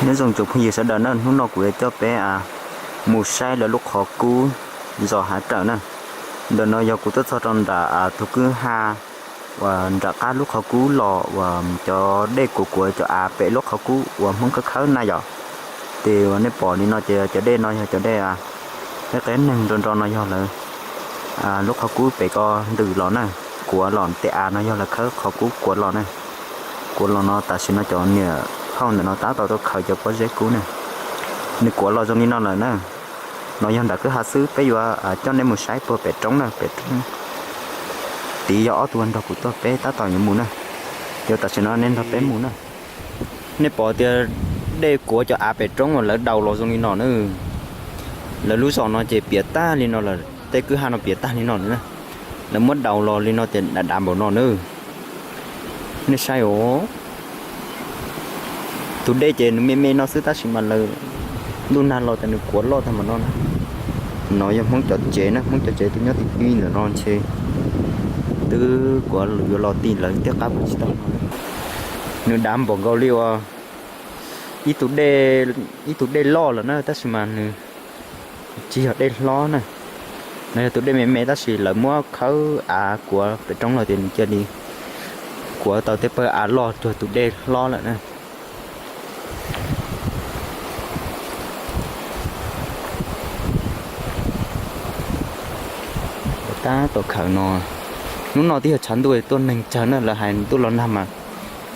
Nyob zoo tsoom phooj ywg sawv daws na, hnub no kuv yuav coj peb mus saib lawv lub qhov kub zos Hav Rawm na. Ntawm no yog kuv tuaj txog rau nram tus kwj ha uas nram qab lub qhov kub los uas cov dej kuav kuav cov av pem lub qhov kub uas Hmoob khawb khawb na yom. Ces uas nej pom li no ces cov dej no yog cov dej qeb neeg nro nro no yog lawv lub qhov kub pem ko ntws los na, kuav los tej av no yog lawv khawb qhov kub kuav los na. Kuav los no tam sim no cov niam phauj ntawm no tab tom tuaj khaws cov pob zeb kub na. Nws kuav los zoo li no lawm na. No yog nram kwj ha xwb, peb yuav coj nej mus saib puag pem roob na, pem roob. Tid yog ob tug nrog kuv tuaj, peb tab tom yuav mus na. Yog tam sim no nej nrog peb mus na. Nej pom tias dej kuav cov av pem roob uas lawv daus los zoo li no na. Lawv lub zos no ces piam tag li no lawm, tej kwj ha no piam tag li no lawm na. Lawv muab daus los li no ces dav dav npaum no na. Nej saib os. Tus dej ces nws me me no xwb tab sis mas lawv ntuj nag los tas nws kuav loj tag npaum no na. No yog Hmoob cov tsev na, Hmoob cov tsev twb nyob ti ti ntawm no ntshe twb kuav yuav los ti lawv tej qab puas tsis tau no. Nws dav npaum nkaus li uas ib tug dej, ib tug dej loj lawm na tab sis mas nws tsis yog dej hlob na. No yog tus dej me me tab sis lawv muab khawb av kuav pem roob los tias nws cia li kuav tau tej pawg av loj cuag tus dej hlob lawm na. Tab tom khaws no, hnub no twb yog tshav ntuj tuaj neeg tsawg na, lawv hais ntuj los nag mas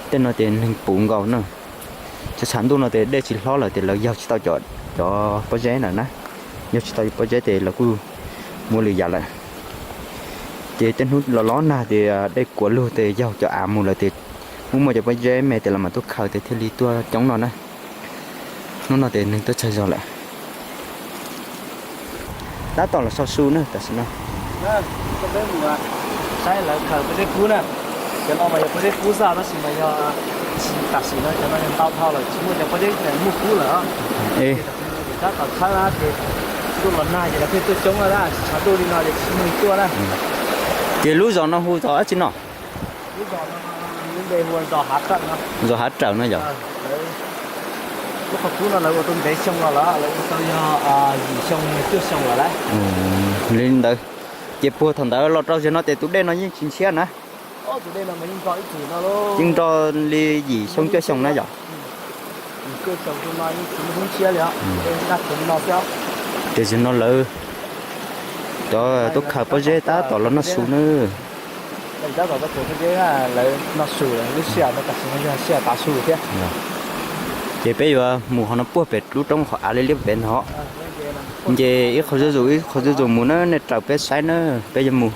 tej no ces neeg puv nkaus na. Tshav tshav ntuj no ces dej tsis hlob lawm ces lawv yaug tsis tau cov pob zeb lawm na. Yaug tsis tau pob zeb ces lawv kuj muaj lwm yam lawm. Ces tej hnub los los nag ces dej kuav lug ces yaug cov av mus lawm ces muaj muaj cov pob zeb me ces lawv mam tuaj khaws ces thiaj li tuaj coob no na. Hnub no ces neeg tuaj tsawg zog lawm. Tab tom los so su na tam sim no. Saib lawv khaws pob zeb kub na. Cov no mas yog pob zeb kub xwb tab sis mas yog tam sim no cov no yog ntau dhau lawm tsis muaj cov pob zeb muaj kub lawm. Tab tom tshawb na ces ntuj los nag ces lawv thiaj tuaj coob na, tshav ntuj li no ces tsis muaj neeg tuaj na. Ces lub zos no hu zos dab tsi no? Lub zos no lub npe hu zos Hav Rawm no. Zos Hav Rawm no yom? Lub qhov kub no lawv ua tau ntev xyoo los lawm, lawv ua tau yog yim xyoo cuaj xyoo lawm lauj. Li ntawd, ces puag thaum ntawd los rau zaum no ces tus dej no yeej tsis ntshiab na. Yeej nrog li yim xyoo cuaj xyoo na yom? Ces zaum no lawv cov tuaj khaws pob zeb tab tom los noj su na. Ces peb yuav mus qhov no puag pem lub roob qhov av liab liab pem no. Nce ib qho zuj zus ib qho zuj zus mus na, nej raws peb saib na, peb yuav mus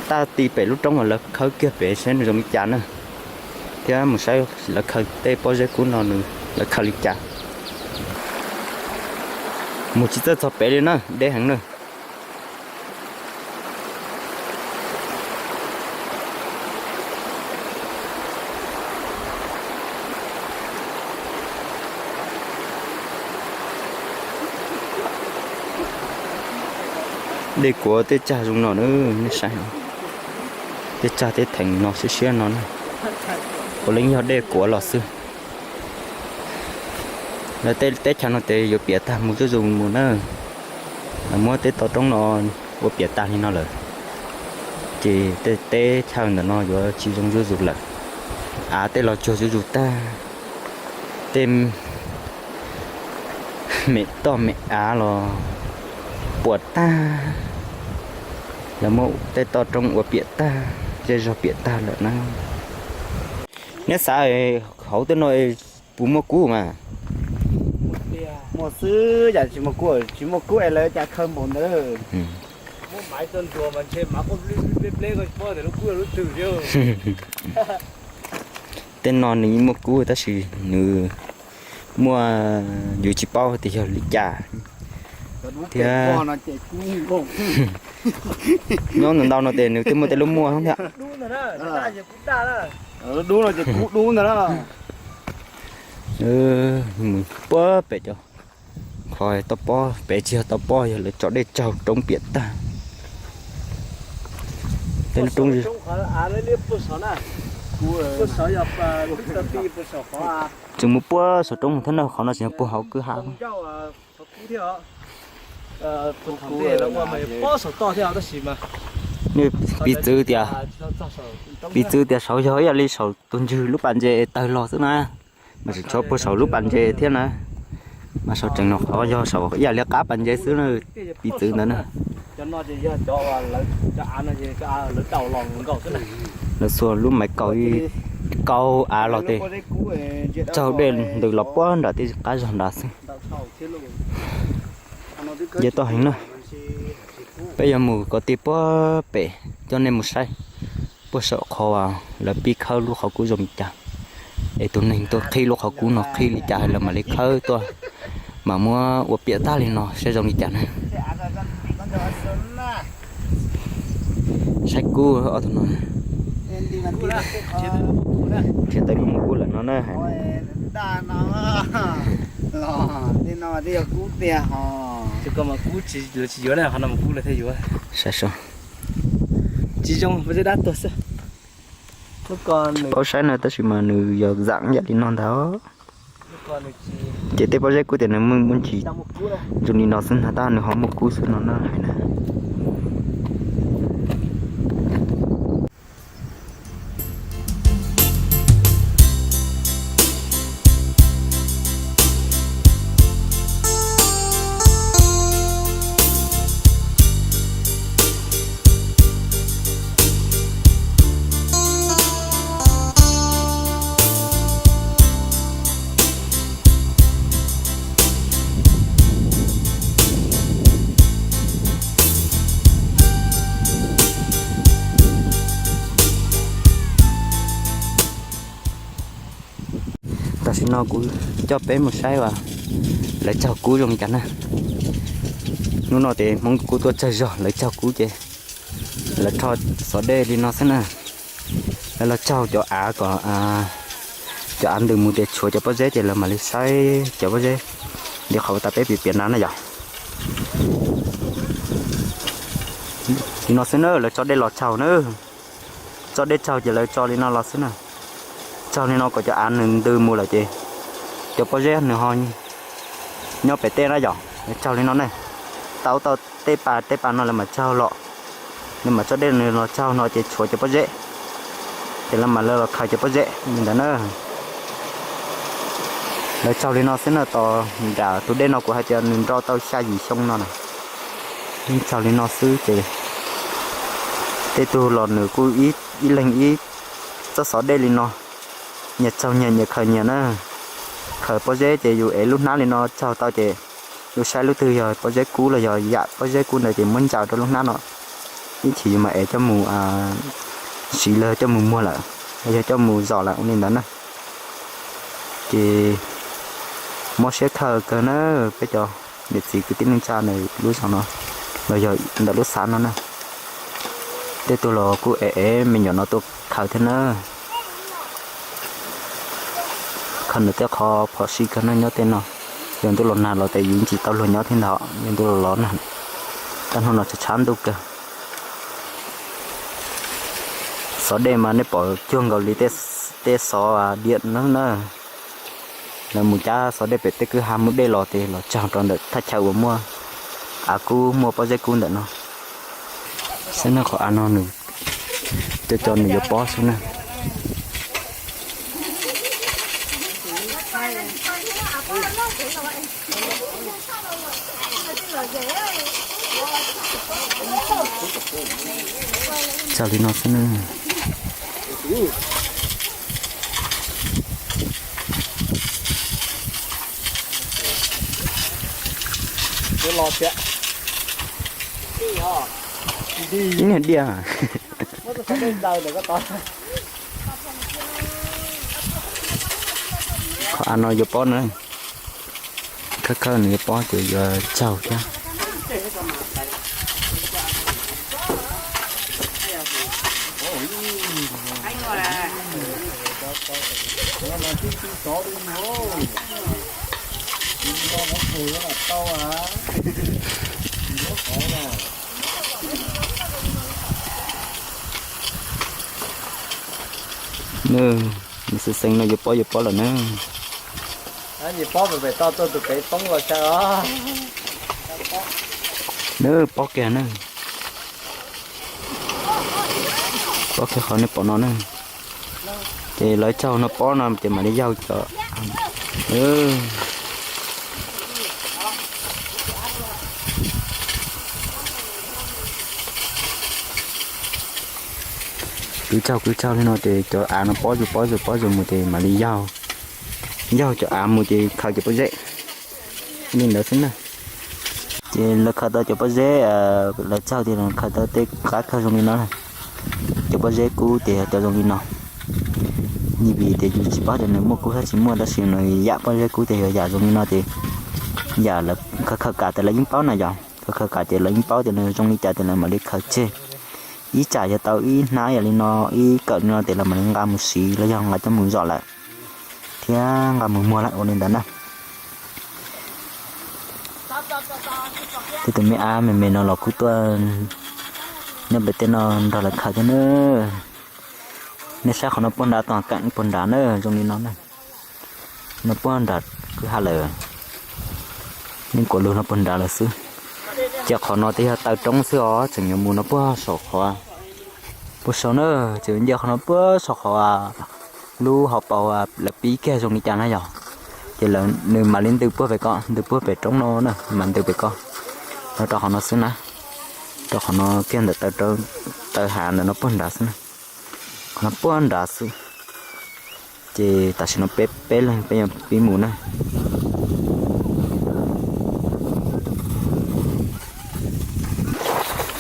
tag ti pem lub roob uas lawv khawb kiag pem saib nws zoo li cas na, thiab mus saib lawv khaws tej pob zeb kub no nws lawv khaws li cas. Mus tsis txawj txog pem li na, deb heev na. Dej kuav tej tsag zoo no na, nej saib, tej tsag tej theem no siab siab no na, puav leej yog dej kuav los xwb. Lawv tej teb chaws no ces yuav piam tag mus zuj zus mus na, lawv muab tej toj roob no ua piam tag li no lawm, ces tej teb chaws ntawm no yuav tsis zoo zuj zus lawm. Av tej los cuag zuj zus tag, tej me toj me av los puas tag, lawv muab tej toj roob ua piam tag, zej zog piam tag lawm na. Neb xav hauv tej no puas muaj kub mas? Muaj xwb, yam tsis muaj kub, tsis muaj kub es lawv cas khaws npaum ntawd. Tej no nws yeej muaj kub tab sis nws muaj, yus tsis paub tias yog li cas thiab. Nyob ntau ntau no ces nws twb muaj tej lub muaj thiab. Puag pem cov qhov toj pob, pem tsis yog toj pob, yog lawv tso dej tsaug roob piam tag. Tej lub roob, Tseem mus puag saum roob thiab na, qhov no tseem yog puag hauv kwj ha. Piv txwv tias, piv txwv tias saud yog ib yam li saum tus ntswg lub pas ntses tawg los xwb na, mas tseem tshuav puag saum lub pas ntses thiab na. Mas saum tseem no qhov yog saum ib yam li qab pas ntses xwb na, piv txwv ntawd na. Lawv xuas lub maiv kaus, kaus av los tes tsaug dej ntws los puag nram tej qab zog nrad xwb. Ces tau heev na, peb yuav mus kom tig puag pem coj nej mus saib puag saum qhov lawv pib khawb lub qhov kub zoo li cas, es tus neeg tuaj qhib lub qhov kub no qhib li cas lawv mam li khawb tuaj, mas muab ua piam tag li no saib zoo li cas na. Saib kub ob tug no, nrhiav tau lub mus kub lawm no na. Saib so, tsis zoo, pob zeb dab tuag xwb. Paub saib na tab sis mas nws yog zaam yam li no ntag. Ces tej pob zeb kub tias nws muaj ntsis zoo li no xwb ntag, tab nws ho muaj kub xwb no na hais na. Tam sim no kuv coj peb mus saib uas lawv tsaug kub zoo li cas na. Hnub no ces Hmoob kuj tuaj tsawg zog, lawv tsaug kub ces lawv rho xov dej li no xwb na. Lawv los tsaug cov av kom cov av ntws mus ces tshuav cov pob zeb ces lawv mam li saib cov pob zeb li qhov uas tas peb piav piav na na yom. Li no xwb na, lawv tso dej los tsaug na. Tso dej tsaug ces lawv tso li no los xwb na. Tsaug li no kom cov av nws ntws mus lawm ces cov pob zeb nws ho nyob pem tej na yom. Lawv tsaug li no ne, tau tau tej pas tej pas no lawv mam tsaug los, lawv mam tso dej nws los tsaug no ces tshuav cov pob zeb, ces lawv mam li los khaws cov pob zeb li ntawd na. Lawv tsaug li no xwb na, tos nram tus dej no kuv hais tias nws nro tau xya yim xyoo no na. Tsaug li no xwb ces tej tug los nws kuj ib leeg ib txoj xov dej li no, nyias tsaug nyias, nyias khaws nyias na. Khaws pob zeb ces yus ev lub hnab li no tsaug tau ces yus saib lub twg yog pob zeb kub los yog yam pob zeb kub ntawd ces muab ntsaws rau lub hnab no, ib chim yus mam ev coj mus siv los coj mus muag lawm, los yog coj mus zom lawm ua li ntawd na. Ces mob siab khaws kawg na, peb cov niam txiv kwv tij neej tsa ntawm lub zos no los yog ntawm lub xav no na. Tej tug los kuj ev ev me nyuam no tuaj khaws thiab na. Khaws nws tej qhov phom sij kawg na nyob tej no. Yog ntuj los nag los ces yus tsis tau luag nyob thiab ntag, yog ntuj los los nag. Tab hnub no tshav tshav ntuj kawg. Xov dej mas nej pom cuag nkaus li tej xov diam no na. Lawv mus cab xov dej pem tej kwj ha muaj dej los ces los tsaug rau ntawm thaj chaw uas muaj av kub muaj pob zeb kub ntawm no. Xwb na, qhov av no nws cov cov nws yuav pob xwb na. Tsaug li no xwb na. Ib niag diaj. Qhov av no yuav pob na. Khawb khawb nws yuav pob ces yuav tsaug thiab. Nws xeev xeev no yuav pob yuav pob lawm na. Nws pob kiag na. Pob kiag qhov nej pom no na. Ces lawv tsaug no pob no ces mam li yaug cov. Kwv tsaug kwv tsaug li no ces cov av no pob zus pob zus pob zus mus ces mam li yaug, yaug cov av mus ces khaws cov pob zeb li ntawd xwb na. Ces lawv khaws tau cov pob zeb, lawv tsaug tias khaws tau tej qab kawg zoo li no. Cov pob zeb kub ces yog cov zoo li no. Vim tias yus tsis paub tias nws muaj kub thiab tsis muaj tab sis nws yam pob zeb kub ces yog yam zoo li no ces yam lawv khaws khaws kam tias lawv yeej paub na yom, khaws khaws kam ces lawv yeej paub tias nws zoo li cas ces lawv mam li khaws tseg. Ib tsam yog tau ib hnab yam li no, ib kawm li no ces lawv mam li nqa mus siv los yog nqa coj mus zom lawm thiab nqa mus muag lawm ua li ntawd na. Tej tus me ab me me no los kuj tuaj nyob pem tej no nrog lawv khaws thiab na. Nej saib qhov no puag nrad, tom keem puag nrad na, zoo li no na. No puag nrad kwj ha lawm, yeej kuav lug no puag nrad lawm xwb. Ces qhov no twb yog taw roob xwb os, tseem yuav mus no puag saum qhov, puag saum na, tseem nce qhov no puag saum qhov lub hauv paus lawv pib kiag zoo li cas na yog. Ces nws mam li ntws puag pem ko, ntws puag pem roob no na, mam ntws pem ko. Los rau qhov no xwb na, rau qhov no kiag ntawm taw hav ntawm no puag nrad xwb na. Qhov no puag nrad xwb. Ces tam sim no peb peb leeg peb yuav pib mus na.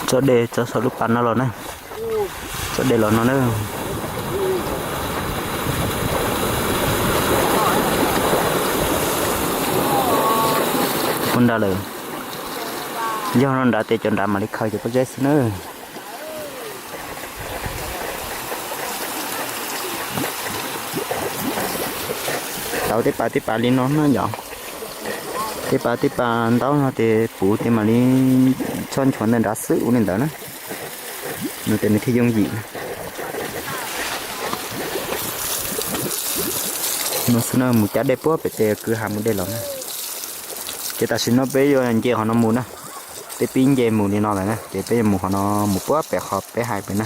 Tso dej tso saum lub pas no los na. Tso dej los no na. Puag nrad lawm. Yog no nrad ces cov nrad mam li khaws cov pob zeb xwb na. Tau tej pas tej pas li no na yom. Tej pas tej pas ntaub no ces puv ces mam li txhob nchuav ntawm nrad xwb ua li ntawd na. No ces nws thiaj yooj yim. No xwb na, mus cab dej puag pem tej kwj ha mus dej los na. Ces tam sim no peb yuav nce qhov no mus na. Peb pib nce mus li no lawm na ces peb yuav mus qhov no, mus puag pem qhov peb hais pem na.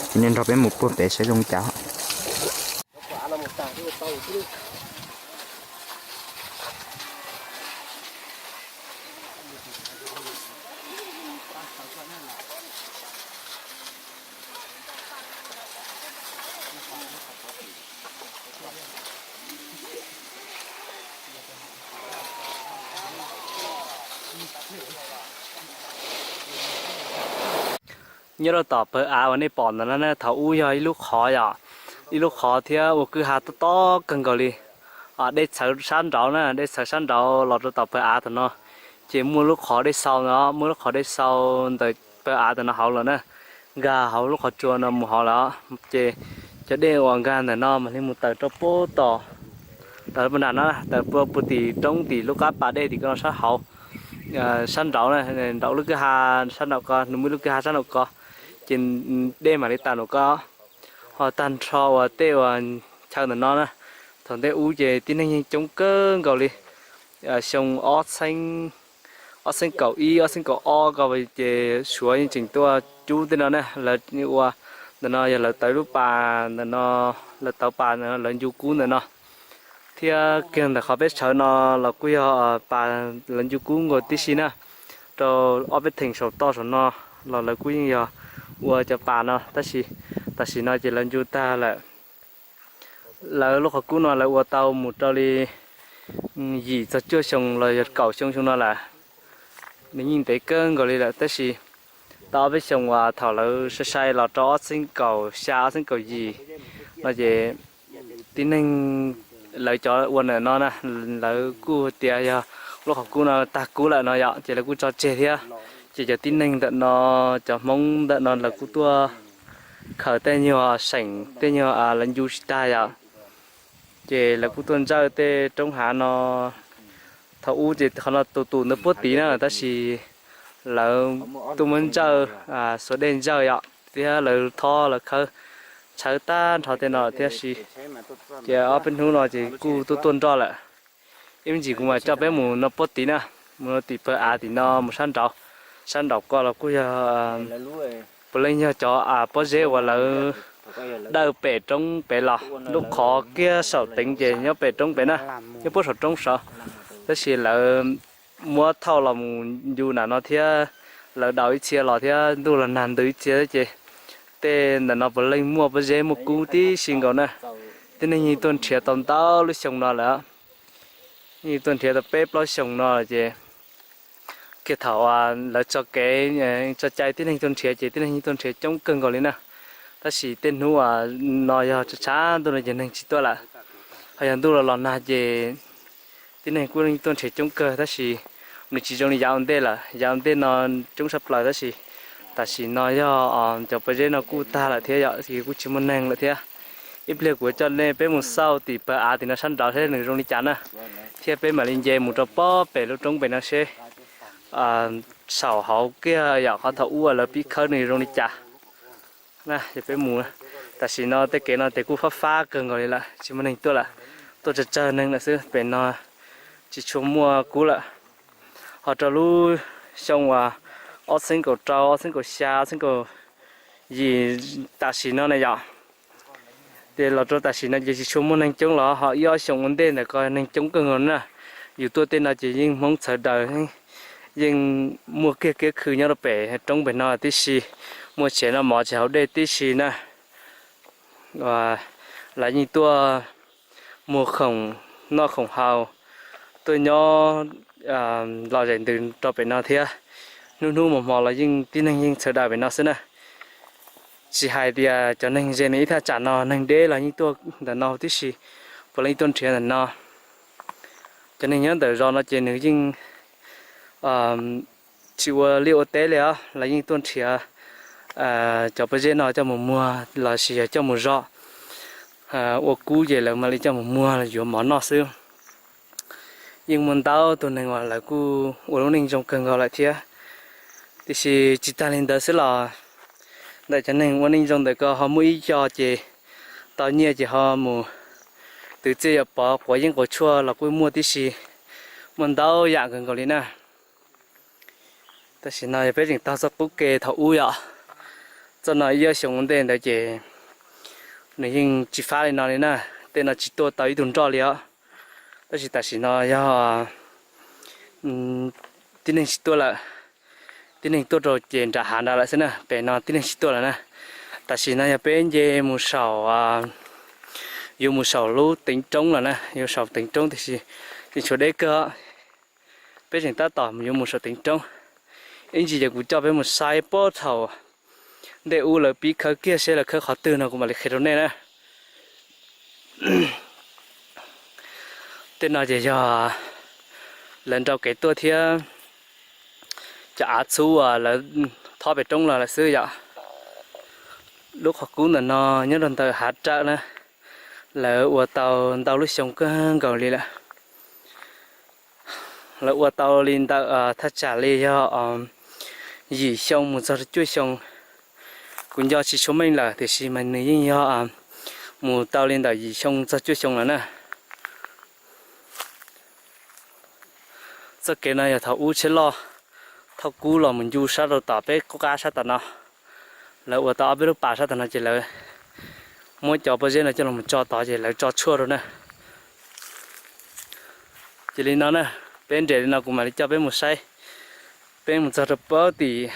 Ces nej nrog peb mus puag pem saib zoo cas. Nyob rau tom pawg av uas nej pom ntawm no na, thaum ub yog ib lub qhov yom, ib lub qhov thiab ua kwj ha tob tob kawg nkaus li. Dej txhawv sab nraud na, dej txhawv sab nraud los rau tom pawg av tam no, ces muaj lub qhov dej xau no, muaj lub qhov dej xau ntawm pawg av tam no hauv lawm na, nkag hauv lub qhov tsua no mus hauv lawm. Ces cov dej uas nkag ntawm no mam li mus tawm rau puag tom, tawm puag nram no, tawm puag tim roob tim lub qab pas dej tim ko no sab hauv, sab nraud na, nraud lub kwj ha, sab nraud ko nws muaj lub kwj ha sab nraud ko, ces dej mam li tawm nraud ko. Ho tag nrho uas tej uas chaw ntawm no na, thaum ntej ub ces tib neeg yeej coob kawg nkaus li. Xyoo ob txhiab, ob txhiab kaum ib, ob txhiab kaum ob ko ces Suav yeej tseem tuaj cub tej no na, lawv ua, ntawm no yog lawv tawv lub pas, ntawm no lawv tawv pas, lawv ncu kub ntawm no. Thiab kiag ntawm qhov peb sawv no los kuj yog pas lawv ncu kub nkaus tib si na, rau ob peb theem saum toj saum no los lawv kuj yeej yog ua cov pas no, tab sis tam sim no ces lawv ncu tag lawm. Lawv lub qhov kub no lawv ua tau mus rau li yim txog cuaj xyoo los yog kaum xyoo xyoo no lawm. Nws yeej ntev kawg nkaus li lawm tab sis tau ob peb xyoos uas thaum lawv sai sai los rau ob txhiab kaum xya ob txhiab kaum yim no ces tib neeg, lawv cov ua ntawm no na, lawv kuj tias yog lub qhov kub no tag kub lawm no yom, ces lawv kuj tso tseg thiab. Ces cov tib neeg ntawm no, cov Hmoob ntawm no lawv kuj tuaj khaws tej nyuag seem tej nyuag lawv ncu tsis tag yom, ces lawv kuj tuaj ntsawj tej roob hav no. Thaum ub ces qhov no tus tus ntawd puag tid na tab sis lawv tuaj muab ntsawj, xuas dej ntsawj yom, thiab lawv thob lawv khawb tshawb tag nrho tej no thiab si. Ces ob peb hnub no ces kuj tuaj tuaj nroj lawm. Ib me ntsis kuv mam coj peb mus no puag tim na, mus no tim pawg av tim no mus sab nraud, sab nraud ko los kuj yog puav leej yog cov pob zeb uas lawv dawj pem roob pem los, lub qhov kiag saum teev ces nyob pem roob pem na, nyob puag saum roob saud. Tab sis lawv muab thauj los mus ncu nram no thiab, lawv daus ib txhia los thiab ntuj los nag ntws ib txhia ces tej ntawm no puav leej muaj pob zeb muaj kub tib si nkaus na. Tib neeg yeej tuaj nrhiav tau ntau lub xyoo no lawm, yeej tuaj nrhiav tau peb plaub xyoo no ces kiag thaum lawv tso kev tso cai tib neeg tuaj nrhiav ces tib neeg yeej tuaj nrhiav coob kawg nkaus li na. Tab sis tej hnub no yog tshav tshav ntuj no ces neeg tsis tuaj lawm, ho yog ntuj los los nag ces tib neeg kuj tuaj nrhiav coob kawg tab sis nws tsis zoo li yav ua ntej lawm. Yav ua ntej no coob tshaj plaws tab sis tam sim no yog cov pob zeb no kuj tag lawm thiab yom, kuj tsis muaj neeg lawm thiab. Ib pliag kuv coj nej peb mus xauj tim pawg av tim no sab nraud seb nws zoo li cas na, thiab peb mam li nce mus rau pob pem lub roob pem no seb saum hauv kiag yom qhov thaum ub lawv pib khawb nws zoo li cas na. Ces peb mus, tam sim no tej kev no ces kuj fab fab kawg nkaus li lawm, tsis muaj neeg tuaj lawm, tuaj tsawg tsawg neeg lawm xwb. Pem no tsis tshua muaj kub lawm. Ho rau lub xyoo uas ob txhiab kaum rau, ob txhiab kaum xya, ob txhiab kaum yim tam sim no na yom, ces los rau tam sim no ces tsis tshua muaj neeg coob los ho ib ob xyoo ua ntej ntawd ko neeg coob kawg nkaus na. Yus tuaj tej no ces yeej Hmoob txhawv daws, yeej muaj kiag kiab khw nyob rau pem roob pem no tib si, muaj tsev noj mov tsev haus dej tib si na. Lawv yeej tuaj muag khoom noj khoom haus, tuaj nyob lom zem ntws rau pem no thiab. Hnub hnub hmo hmo los yeej tib neeg yeej txhawv daws pem no xwb na. Tsis hais tias cov neeg ze nws ib thaj tsam no neeg deb los yeej tuaj ntawm no tib si, puav leej tuaj nrhiav ntawm no. Cov neeg nyob ntawm zos no ces nws yeej tsis ua liaj ua teb li os, lawv yeej tuaj nrhiav cov pob zeb no coj mus muag los sis yog coj mus zom ua kub ces lawv mam li coj mus muag los yuav mov noj xwb. Yeej muaj ntau tus neeg uas lawv kuj ua lub neej zoo kawg nkaus lawm thiab. Tiam sis tsis tag li ntawd xwb los ntawm cov neeg ua neej zoo ntawm ko ho muaj ib co ces tau nyiaj ces ho mus twv txiaj yuav pov quav yeeb quav tshuaj los kuj muaj tib si, muaj ntau yam kawg nkaus li na. Tam sim no yog peb tseem taug txoj qub ke thaum ub yom, txoj no ib ob xyoo ua ntej ntawd ces nws yeej tsis fab li no li na, tej no tsis tuaj tau ib tug nroj li os. Tab sis tam sim no yog tib neeg tsis tuaj lawm, tib neeg tuaj rau ces nram hav nrad lawm xwb na, pem no tib neeg tsis tuaj lawm na. Tam sim no yog peb nce mus saum, yuav mus saum lub teev roob lawm na, yuav saum teev roob tiam sis tseem tshuav deb kawg. Peb tseem tab tom yuav mus saum teev roob, ib ntsis ces kuv coj peb mus saib puag thaum ntej ub lawv pib khawb kiag seb lawv khawb qhov twg no kuv mam li qhia rau nej na. Tej no ces yog lawv nrau kev tuaj thiab cov av txhub uas lawv thob pem roob los lawm xwb yom. Lub qhov kub ntawm no nyob rau ntawm hav rawm na, lawv ua tau ntau lub xyoo kawg nkaus li lawm. Lawv ua tau li ntawm thaj tsam li yog yim xyoo mus txog cuaj xyoo. Kuv nco tsis tshua meej lawm tiam sis mas nws yeej yog mus tau li ntawm yim xyoo txog cuaj xyoo lawm na. Txoj kev no yog thaum ub tsheb loj thauj kub los mus ncu sab rau tom peb qub qab sab tom no. Lawv ua tau ob peb lub pas sab tom no ces lawv muab cov pob zeb no coj los tso tod ces lawv tso tshuaj rau na. Ces li no na, peb nres li no kuv mam li coj peb mus saib. Peb mus txog rau pab tim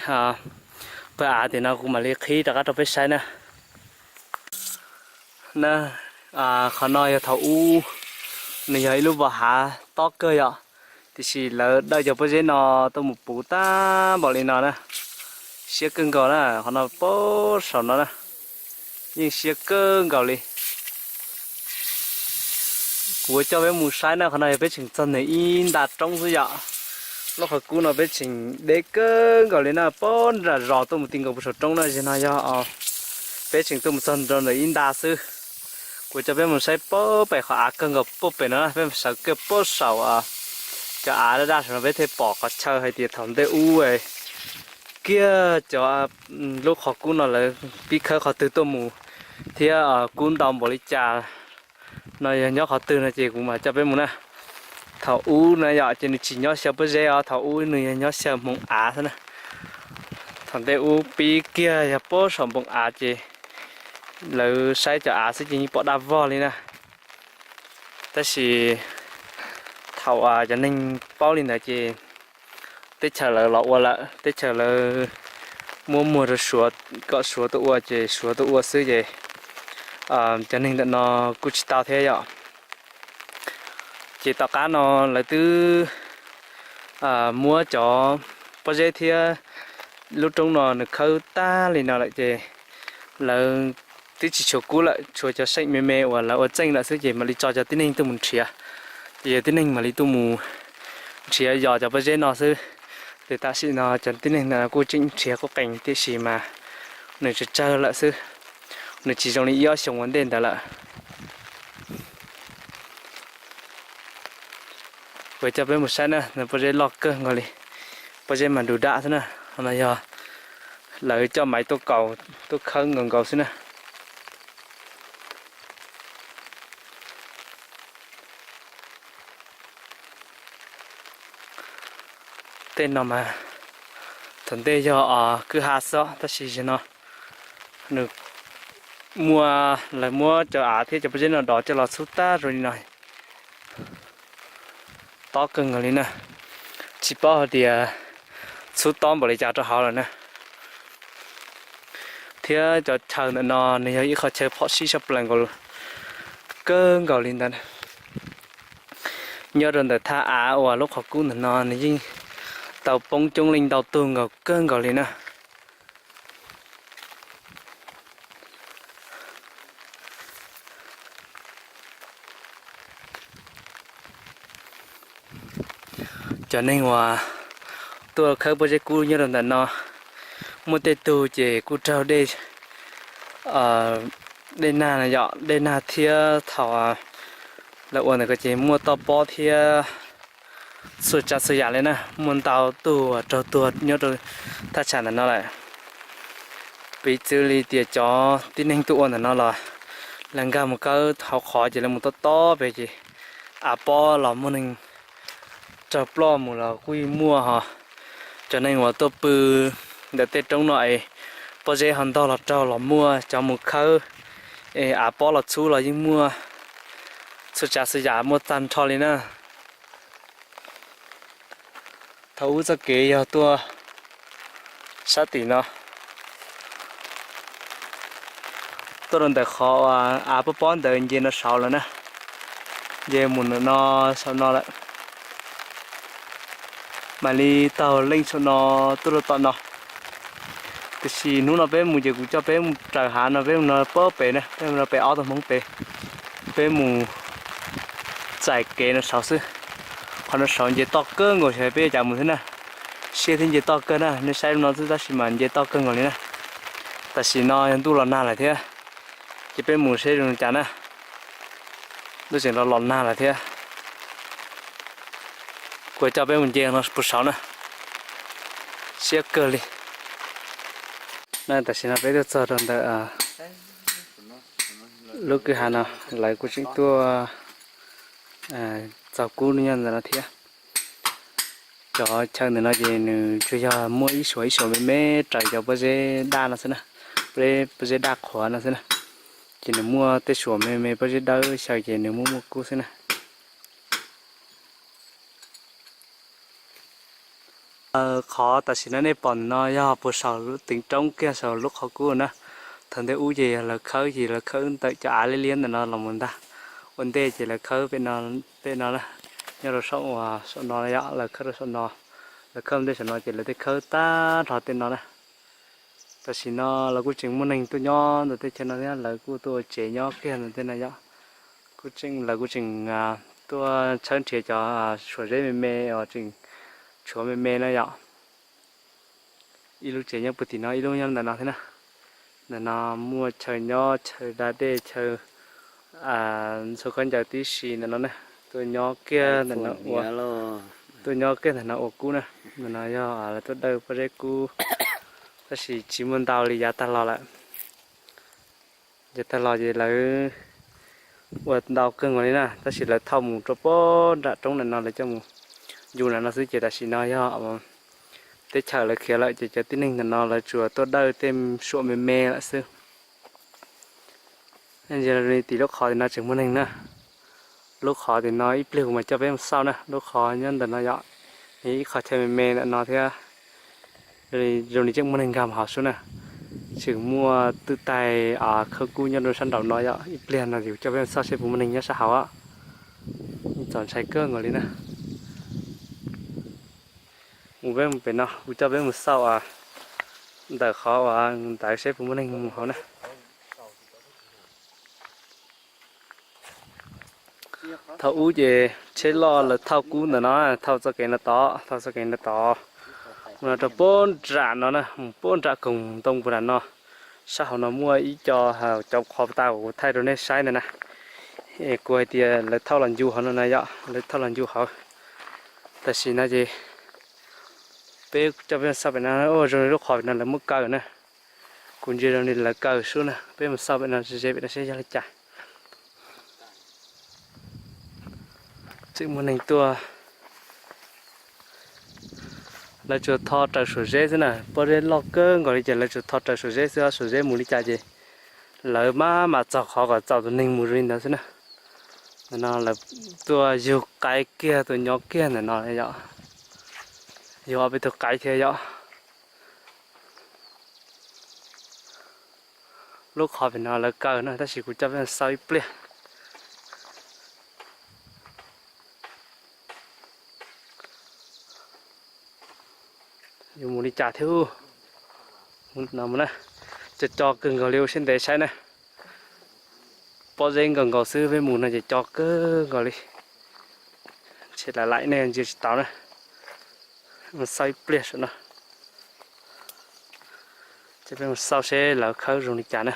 pawg av tim no kuv mam li qhib rov qab rau peb saib na. Na, qhov no yog thaum ub nws yog ib lub vos hav tob kawg yom, tiam sis lawv dawj cov pob zeb no tuaj mus puv tag npaum li no na. Siab kawg nkaus na, qhov no pab saum no na, yeej siab kawg nkaus li. Kuv coj peb mus saib na, qhov no yog peb tseem txog ntawm ib nta roob xwb yom. Lub qhov kub no peb tseem deb kawg nkaus li na, pab nram zos tuaj mus ti nkaus puag saum roob na, zig no yog peb tseem tuaj mus txog nrau ntawm ib nta xwb. Kuv coj peb mus saib pab pem qhov av kawg nkaus pab pem no na, peb sawv kiag pab saum cov av daj daj saum no peb thiaj pom qhov chaw hais tias thaum ntej ub kiag cov lub qhov kub no lawv pib khawb qhov twg tuaj mus thiab kub ntau npaum li cas no yog nyob qhov twg no ces kuv mam coj peb mus na. Thaum ub no yom ces nws tsis nyob xyaw pob zeb os, thaum ub nws yog nyob xyaw hmoov av xwb na. Thaum ntej ub pib kiag yog pob saum npoo av ces lawv saib cov av xwb ces yeej pom daj vog li na. Tab sis thaum cov neeg paub li ntawd ces teb chaws lawv los ua lawm, teb chaws lawv muab muag rau Suav kom Suav tuaj ua ces Suav tuaj ua xwb ces cov neeg ntawm no kuj tsis tau thiab yom. Ces tom qab no lawv twb muab cov pob zeb thiab lub roob no nws khawb tag li no lawm ces lawv twb tsis tshuav kub lawm, tshuav cov seem me me uas lawv ua txeej lawm xwb ces mam li tso cov tib neeg tuaj mus nrhiav. Ces yog tib neeg mam li tuaj mus nrhiav yos cov pob zeb no xwb. Ces tam sim no cov tib neeg ntawd kuj tseem nrhiav kuj qees tiam sis mas nws tsawg tsawg lawm xwb, nws tsis zoo li ib ob xyoos ua ntej ntawd lawm. Kuv coj peb mus saib na, pob zeb loj kawg nkaus li, pob zeb mas du daj xwb na. Qhov no yog lawv coj maiv tuaj kaus tuaj khawb nkaus nkaus xwb na. Tej no mas thaum ntej yog kwj ha xwb tab sis zaum no nws muaj, lawv muab cov av thiab cov pob zeb no dov coj los txhub tag zoo li no. Tob kawg nkaus li na, tsis paub hais tias txhub tob npaum li cas rau hauv lawm na. Thiab cov chaw ntawm no nws yog ib qhov chaw phom sij sab plaws nkaus, kawg nkaus li ntawd. Nyob rau ntawm thaj av uas lub qhov kub ntawm no nws yeej tau poob coob leej ntau tug nkaus kawg nkaus li na. Cov neeg uas tuaj khawb pob zeb kub nyob rau ntawm no, muaj tej tug ces kuj raug dej, dej nag no yom, dej nag thiab thaum lawv ua ntawm ko ces muaj toj pob thiab txhua tsav txhua yam li na, muaj ntau tug raug tuag nyob rau thaj tsam ntawm no lawm. Piv txwv li tias cov tib neeg tuaj ua ntawm no los lawv nkag mus khawb hauv qhov ces lawv mus tob tob pem ces av pob los muaj neeg raug ploj mus los kuj yeej muaj ho. Cov neeg uas tuaj pw ntawm tej roob no es pob zeb ho ntog los raug los muaj, cov mus khawb es av pob los txhub los yeej muaj, txhua tsav txhua yam muaj tag nrho li na. Thaum ub txoj kev yog tuaj sab tim no, tuaj rau ntawm qhov av pob pob ntawd nce no saud lawm na, nce mus ntawm no saum no lawm. Mam li taug leej saum no tuaj rau tom no. Tiam sis hnub no peb mus ces kuv coj peb mus raws hav no, peb mus no pem na, peb mus no pem ob tug hmoov pem, peb mus txais kev no saud xwb. Qhov no saud nce toj kawg nkaus, xyov peb yuav cas mus xwb na. Siab thiab nce toj kawg na, nej saib no xwb tab sis mas nce toj kawg nkaus li na. Tam sim no yog ntuj los nag lawm thiab, ces peb mus seb zoo li cas na. Ntuj tseem los los nag lawm thiab. Kuv coj peb mus nce no puag saud na, siab kawg li. Na tam sim no peb tuaj txog rau ntawm lub kwj ha no, lawv kuj tseem tuaj txaug kub nyob ntawm no thiab. Cov chaw ntawm no ces nws tsuas yog muaj ib suam ib suam me me raws cov pob zeb daj no xwb na, pob zeb daj qhuav no xwb na. Ces nws muaj tej suam me me pob zeb dawb xyaw ces nws muaj muaj kub xwb na. Qhov tam sim no nej pom ntawm no yog puag saum teev roob kiag saum lub qhov kub na. Thaum ntej ub ces yog lawv khawb ces lawv khawb ntawm cov av liab liab ntawm no los mus ntag. Ua ntej ces lawv khawb pem no, pem no na, nyob rau saum uas saum no yom, lawv khawb rau saum no, lawv khawb ntej saum no ces lawv tej khawb tag nrho tej no na. Tam sim no lawv kuj tseem muaj neeg tuaj nyob ntawm teb chaws no thiab, lawv kuj tuaj ua tsev nyob kiag ntawm tej no yom. Kuj tseem, lawv kuj tseem tuaj tshawb nrhiav cov suam zeb me me uas tseem tshuav me me no yom. Ib lub tsev nyob puag tim no, ib lub nyob ntawm no thiab na. Ntawm no muaj chaw nyob, chaw da dej, chaw ntxhua khaub ncaws tib si ntawm no na. Tuaj nyob kiag ntawm no ua, tuaj nyob kiag ntawm no ua kub na. Ntawm no yog lawv tuaj dawj pob zeb kub, tab sis tsis muaj ntau li, yav tag los lawm. Yav tag los ces lawv ua ntau kawg nkaus li na, tab sis lawv thauj mus rau pem nram roob ntawm no lawv coj mus ncu ntawm no xwb ces tam sim no yog teb chaws lawv khiav lawm ces cov tib neeg ntawm no lawv tsuas tuaj dawj tej suam me me lawm xwb. Tim lub qhov tim no tseem muaj neeg na. Lub qhov tim no ib pliag kuv mam coj peb mus xauj na, lub qhov nyob ntawm no yom, ib qho chaw me me ntawm no thiab. Zoo li tseem muaj neeg nkag mus hauv sub na. Tseem muaj twj tais khawb kub nyob rau sab nraum no yom, ib pliag no kuv coj peb mus xauj seb puas muaj neeg nyob sab hauv. Txaus ntshai kawg nkaus li na. Mus peb mus pem no, kuv coj peb mus xauj ntawm qhov uas ntawd seb puas muaj neeg mus hauv na. Thaum ub ces tsheb loj lawv thauj kub ntawm no, thauj txoj kev no tod, thauj txoj kev no tod, mus no rau pem nram no na, mus pem nram koog ntoo puag nram no. Sab hauv no muaj ib co cov qhov tas kuv thaij rau nej saib ntawd na. Kuv hais tias lawv thauj los ncu hauv no na yom, lawv thauj los ncu hauv. Tam sim no ces peb coj peb mus xauj pem no, zoo li lub qhov pem no lawv muab kaw na. Kuv ntsia zoo li lawv kaw sub na, peb mus xauj pem no ze pem no seb yog li cas. Tseem muaj neeg tuaj. Lawv tsuas tho raws Suav zeb xwb na, pob zeb loj kawg nkaus li ces lawv tsuas tho raws Suav zeb xwb, Suav zeb mus li cas ces lawv maj mam txaug qhov kom txaus tus neeg mus zoo li ntawd xwb na. Ntawm no lawv tuaj yug qaib kiag tuaj nyob kiag ntawm no yom, yug ob peb tug qaib thiab yom. Lub qhov pem no lawv kaw na, tab sis kuv coj peb xauj ib pliag. Yuav mus li cas thiab? No mus na, co co kawg nkaus li ua siab ntev saib na. Pob zeb nkaus nkaus xwb, peb mus no ces co kawg nkaus li. Ntshe lawv laim nej ntsia tsis tau na. Mus xauj ib pliag saum no. Ces peb mus xauj seb lawv khawb zoo li cas na.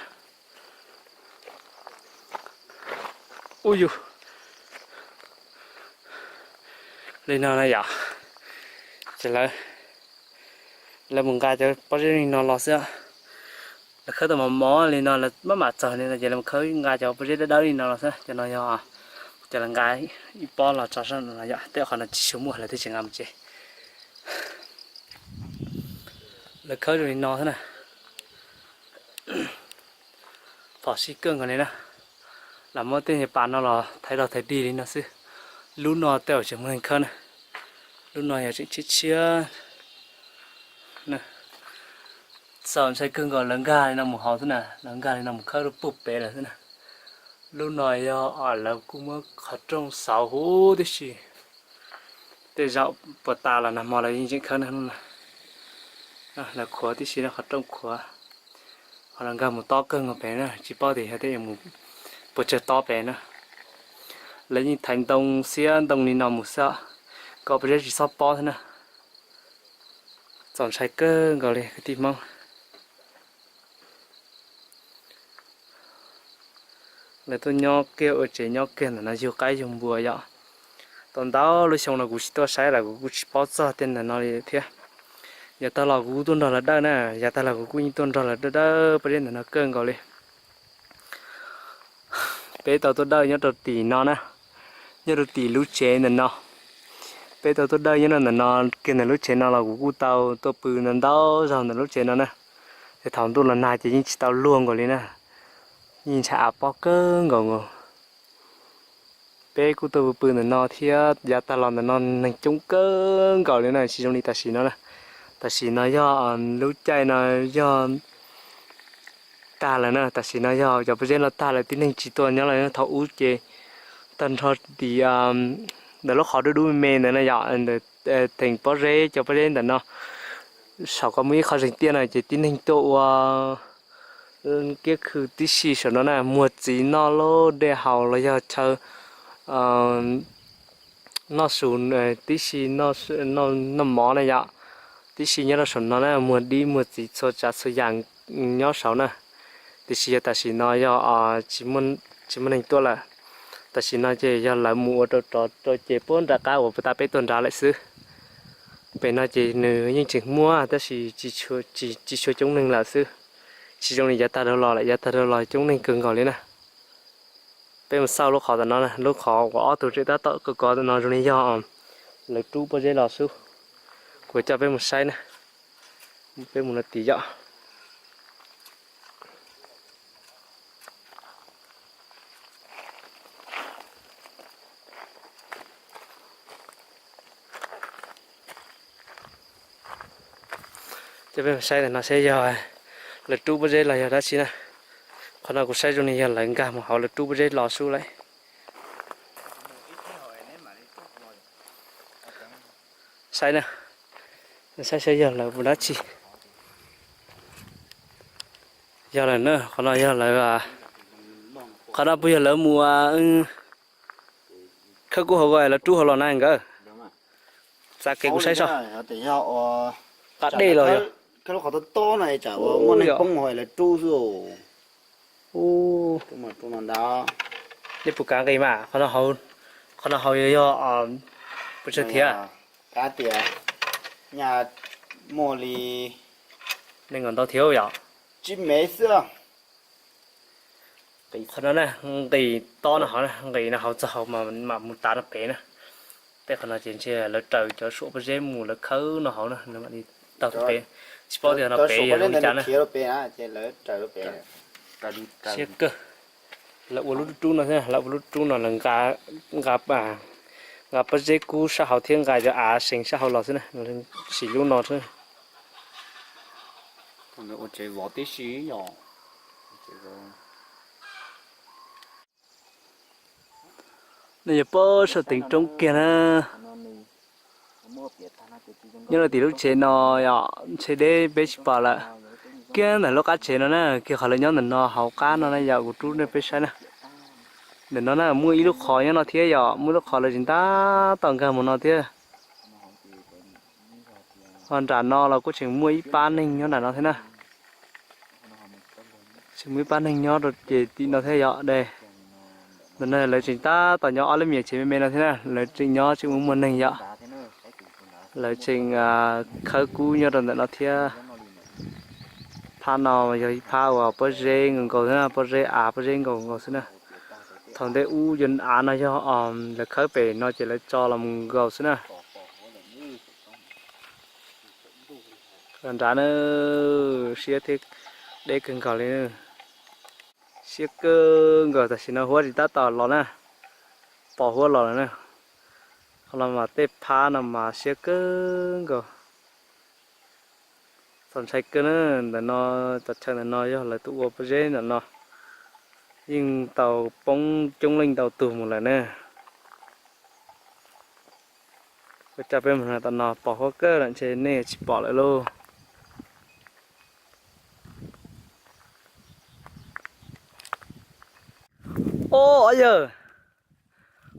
Ub yus, li no na yom, ces lawv, lawv mus nqa cov pob zeb li no los xwb. Lawv khawb tau mos mos li no, lawv maj mam txog li no ces lawv mus khawb nqa cov pob zeb dawb dawb li no los xwb. Cov no yog, cov lawv nqa ib pob los tso sab no yom, tej qhov no tsis tshua muaj lawv thiaj tsis nqa mus tsev. Lawv khawb zoo li no xwb na. Phom sij kawg nkaus li na. Lam muab tej nyuag pas no los thaiv dog thaiv dig li no xwb. Lub no tej zaum tseem muaj neeg khawb na. Lub no yog tseem tshiab tshiab. Txaus ntshai kawg nkaus, lawv nkag li no mus hauv xwb na, lawv nkag li no mus khawb rau puag pem lawm xwb na. Lub no yog lawv kuj muab qhov rooj xauv huv tib si. Tej zaum puas tas los nag hmo lawv yeej tseem khawb na. Lawv khuav tib si no, qhov rooj khuav. Ho lawv nkag mus tob kawg nkaus pem na, tsis paub tias yog tej mus puas tsawg tob pem na. Lawv yeej thaiv ntoo xiab ntoo li no mus xwb, kom pob zeb tsis txhob pob xwb na. Txaus ntshai kawg nkaus li kwv tij Hmoob. Lawv tuaj nyob kiag ua tsev nyob kiag ntawm no yug qaib yug npua yom. Tau ntau lub xyoo no kuv tsis tuaj saib lawm, kuv kuj tsis paub txog tej ntawm no li thiab. Yav tag los kuv kuj tuaj nrog lawv dawj na, yav tag los kuv kuj yeej tuaj nrog lawv dawj dawj pob zeb ntawm no kawg nkaus li. Peb tau tuaj dawj nyob rau tim no na, nyob rau tim lub tsev ntawm no. Peb tau tuaj dawj nyob rau ntawm no kiag, ntawm lub tsev no los kuv kuj tau tuaj pw ntau ntau zaug ntawm lub tsev no na. Es thaum ntuj los nag ces yeej tsis tau luag nkaus li na, yeej ntshai av pob kawg nkaus nkaus. Peb kuj tuaj pw pw ntawm no thiab, yav tag los ntawm no neeg coob kawg nkaus li na, tsis zoo li tam sim no na. Tam sim no yog lub caij no yog tag lawm na, tam sim no yog cov pob zeb no tag lawm, tib neeg tsis tuaj nyob lawm. Thaum ub ces tag nrho tim ntawm lub qhov dub dub me me ntawd na yom, theem pob zeb, cov pob zeb ntawm no saum ko muaj ib qho zeeg tiaj no ces tib neeg tuaj ua kiab khw tib si saum no na, muag txiv noj lub dej haus los yog chaw noj su tib si, noj mov na yom, tib si nyob rau saum no na, muag dib muag txiv txhua tsav txhua yam nyob saud na. Tiam sis yog tam sim no yog tsis muaj neeg tuaj lawm. Tam sim no ces yog lawv mus ua rau rov rau ces puag nram qab uas puag ta peb tuaj nrad lawm xwb. Pem no ces nws yeej tseem muaj tab sis tsis tshua coob neeg lawm xwb. Tsis zoo li yav tag dhau los lawm, yav tag dhau los coob neeg kawg nkaus li na. Peb mus xauj lub qhov tom no na, lub qhov uas ob tug tseem tab tom kov kov tom no zoo li yog lawv rub pob zeb los xwb. Kuv coj peb mus saib na, peb mus no tim yom. Coj peb mus saib ntawm no seb yog lawv rub pob zeb los yog dab tsi na. Qhov no kuv saib zoo li yog lawv nkag mus hauv lawv rub pob zeb los xwb lauj. Saib na, saib saib yog lawv mus dab tsi. Yog lawm na, qhov no yog lawv, qhov no puas yog lawv mus khawb kub hauv ko lawv rub hauv los na nkawd? Txav kev kuv saib soj. Qab dej los yog. Ub, ub, nej puas kav nqis mas, qhov no hauv yog puas tsawg thiab? Kav tias nyaj muaj li nees nkaum ntau thiab yom. Qhov no na, nqis tob no hauv, nqis no hauv txog hauv mam mus tav no pem na. Tej qhov no ces ntshe lawv raws cov suam pob zeb mus lawv khawb no hauv na, lawv mam li taug pem. Tsis paub tias no pem yog li cas na. Siab kawg. Lawv ua lub rub rub no xwb, lawv ua lub rub no lawv nqa, nqa pob zeb kub sab hauv thiab nqa cov av seev sab hauv los xwb na, sim lub no xwb. Nej yuav paub saum teev roob kiag na. Nyob rau tim lub tsev no yom, ntshe deb peb tsis pom lawm. Kiag ntawm lub qab tsev no na, kiag qhov lawv nyob ntawm no hauv qab no na yom, kuv rub nej peb saib na. Ntawm no na muaj ib lub qhov nyob no thiab yom, muaj lub qhov lawv tseem tab tom nkag mus no thiab. Ho nram no los kuj tseem muaj ib pab neeg nyob nram no thiab na. Tseem muaj ib pab neeg nyob rau ces tim no thiab yom de. Ntawm no lawv tseem tab tom nyob ob lub me nyuam tsev me me no thiab na, lawv tseem nyob tseem muaj muaj neeg yom. Lawv tseem khawb kub nyob rau ntawm no thiab. Phab no yog ib phab uas pob zeb nkaus nkaus xwb na, pob zeb av pob zeb nkaus nkaus xwb na. Thaum ntej ub yuav av no yog lawv khawb pem no ces lawv tso los mus nkaus xwb na. Nrad na, siab thiab deb kawg nkaus li. Siab kawg nkaus, tam sim no huab tsis tab tom los na, pos huab los lawm na. Qhov no mas tej phab no mas siab kawg nkaus. Txaus ntshai kawg na, ntawm no, cov chaw ntawm no yog lawv tuaj ua pob zeb ntawm no, yeej tau poob coob leej ntau tug mus lawm na. Kuv coj peb mus tom no pos huab kawg lawm ntshe nej tsis pom lawm lauj. Ob yawg,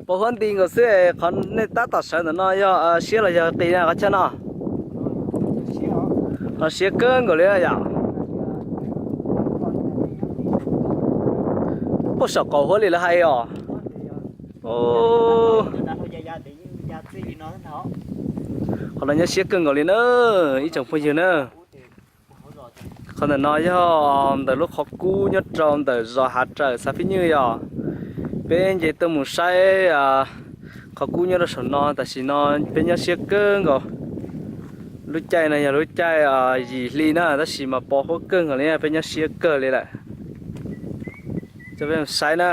pos huab nti nkaus xwb, qhov nej tab tom sawv ntawm no yog siab los yog qis na qhov chaw no? Qhov siab kawg nkaus li yom. Puag saum qaum huab li lawv hais os. Qhov no nyob siab kawg nkaus li na, ib tsoom phooj ywg na. Qhov ntawm no yog ntawm lub qhov kub nyob rau ntawm zos Hav Rawm xã Phib Nywj yom. Peb nce tuaj mus saib qhov kub nyob rau saum no, tam sim no peb nyob siab kawg nkaus. Lub caij no yog lub caij yim hli na, tab sis mas pos huab kawg nkaus li, peb nyob siab kawg li lawm. Coj peb mus saib na.